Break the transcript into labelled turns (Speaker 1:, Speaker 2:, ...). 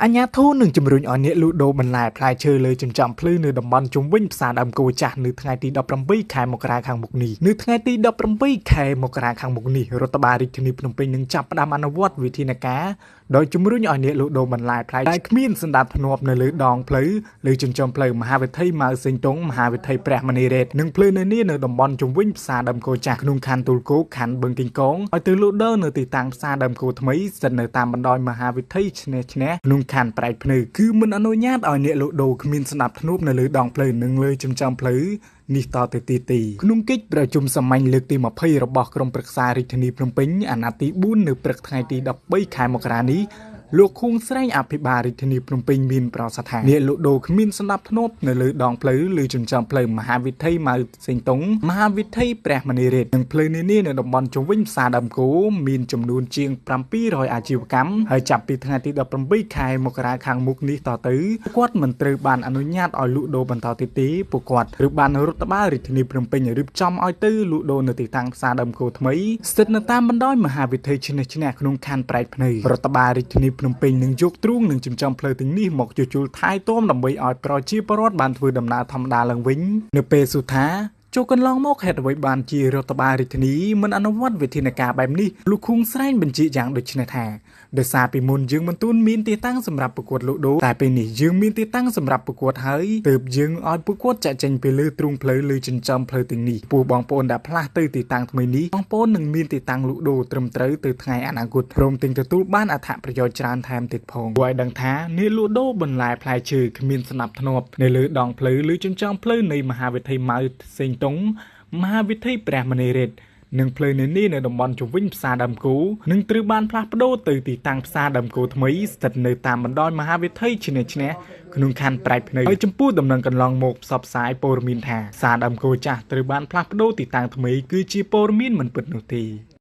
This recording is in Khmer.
Speaker 1: អាជ្ញាធរនឹងជំរុញឲ្យអ្នកលក់ដូរបន្លែផ្លែឈើលើចិញ្ចើមផ្លូវនៅតំបន់ជុំវិញផ្សារដើមគោចាស់នៅថ្ងៃទី18ខែមករាខាងមុខនេះ។ នៅថ្ងៃទី18ខែមករាខាងមុខនេះ រដ្ឋបាលរាជធានីភ្នំពេញនឹងចាប់ផ្ដើមអនុវត្តវិធានការដោយជំរុញឲ្យអ្នកលក់ដូរបន្លែផ្លែដែលគ្មានសណ្ដាប់ធ្នាប់នៅលើដងផ្លូវលើចិញ្ចើមផ្លូវមហាវិថីម៉ៅសេងតុង មហាវិថីព្រះមនីរ៉េត និងផ្លូវនានានៅតំបន់ជុំវិញផ្សារដើមគោចាស់ក្នុងខណ្ឌទូលគោក ខណ្ឌបឹងកេងកង ឲ្យទៅលក់ដូរនៅទីតាំងផ្សារដើមគោថ្មីស្ថិតនៅតាមបណ្ដោយមហាវិថីឈ្នះឈ្នះក្នុងខណ្ឌប្រែកភ្នៅ គឺមិនអនុញ្ញាតឲ្យអ្នកលក់ដូរគ្មានសណ្ដាប់ធ្នាប់នៅលើដងផ្លូវនិងលើចិញ្ចើមផ្លូវនេះតទៅទៀតទេ។ ក្នុងកិច្ចប្រជុំសាមញ្ញលើកទី20របស់ក្រុមប្រឹក្សារាជធានីភ្នំពេញអាណត្តិទី4 នៅព្រឹកថ្ងៃទី13ខែមករានេះ លោកខួងស្រែង អភិបាលរាជធានីភ្នំពេញមានប្រសាសន៍ថា អ្នកលក់ដូរគ្មានសណ្ដាប់ធ្នាប់នៅលើដងផ្លូវឬចិញ្ចើមផ្លូវមហាវិថីម៉ៅសេងតុង មហាវិថីព្រះមនីរ៉េត និងផ្លូវនានានៅតំបន់ជុំវិញផ្សារដើមគោ មានចំនួនជាង700អាជីវកម្ម ហើយចាប់ពីថ្ងៃទី18ខែមករាខាងមុខនេះតទៅ គាត់មិនត្រូវបានអនុញ្ញាតឲ្យលក់ដូរបន្តទៀតទេ។ ពួកគាត់ឬបានរដ្ឋបាលរាជធានីភ្នំពេញរៀបចំឲ្យទៅលក់ដូរនៅទីតាំងផ្សារដើមគោថ្មីស្ថិតនៅតាមបណ្ដោយមហាវិថីឈ្នះឈ្នះក្នុងខណ្ឌប្រែកភ្នៅ។ រដ្ឋបាលរាជធានីភ្នំពេញនឹងយកទ្រូងនិងចិញ្ចើមផ្លូវទាំងនេះមកជួសជុលថែទាំ ដើម្បីឲ្យប្រជាពលរដ្ឋបានធ្វើដំណើរធម្មតាឡើងវិញ។ នៅពេលសុថាចូលកន្លងមក ហេតុអ្វីបានជារដ្ឋបាលរាជធានីមិនអនុវត្តវិធានការបែបនេះ? លោកខួងស្រែងបញ្ជាក់យ៉ាងដូចនេះថា ដោយសារពីមុនយើងមិនទូនមានទីតាំងសម្រាប់ប្រកួតលក់ដូរ តែពេលនេះយើងមានទីតាំងសម្រាប់ប្រកួតហើយ ទើបយើងឲ្យពួកគាត់ចាក់ចេញពីលើទ្រូងផ្លូវឬចិញ្ចើមផ្លូវទាំងនេះ។ ពោះបងប្អូនដែលផ្លាស់ទៅទីតាំងថ្មីនេះ បងប្អូននឹងមានទីតាំងលក់ដូរត្រឹមត្រូវទៅថ្ងៃអនាគត ព្រមទាំងទទួលបានអត្ថប្រយោជន៍ច្រើនថែមទៀតផង។ គួរឲ្យដឹងថា អ្នកលក់ដូរបន្លែផ្លែឈើគ្មានស្នាប់ធ្នាប់នៅលើដងផ្លូវឬចិញ្ចើមផ្លូវនៃមហាវិថីម៉ៅសេងតុង មហាវិថីព្រះមនីរ៉េត និងផ្លូវនានានៅតំបន់ជុំវិញផ្សារដើមគោ នឹងត្រូវបានផ្លាស់ប្ដូរទៅទីតាំងផ្សារដើមគោថ្មីស្ថិតនៅតាមបណ្ដោយមហាវិថីឈ្នះឈ្នះក្នុងខណ្ឌប្រែកភ្នៅ។ ហើយចំពោះដំណឹងកន្លងមកផ្សព្វផ្សាយព័ត៌មានថាផ្សារដើមគោចាស់ត្រូវបានផ្លាស់ប្ដូរទីតាំងថ្មី គឺជាព័ត៌មានមិនពិតនោះទេ។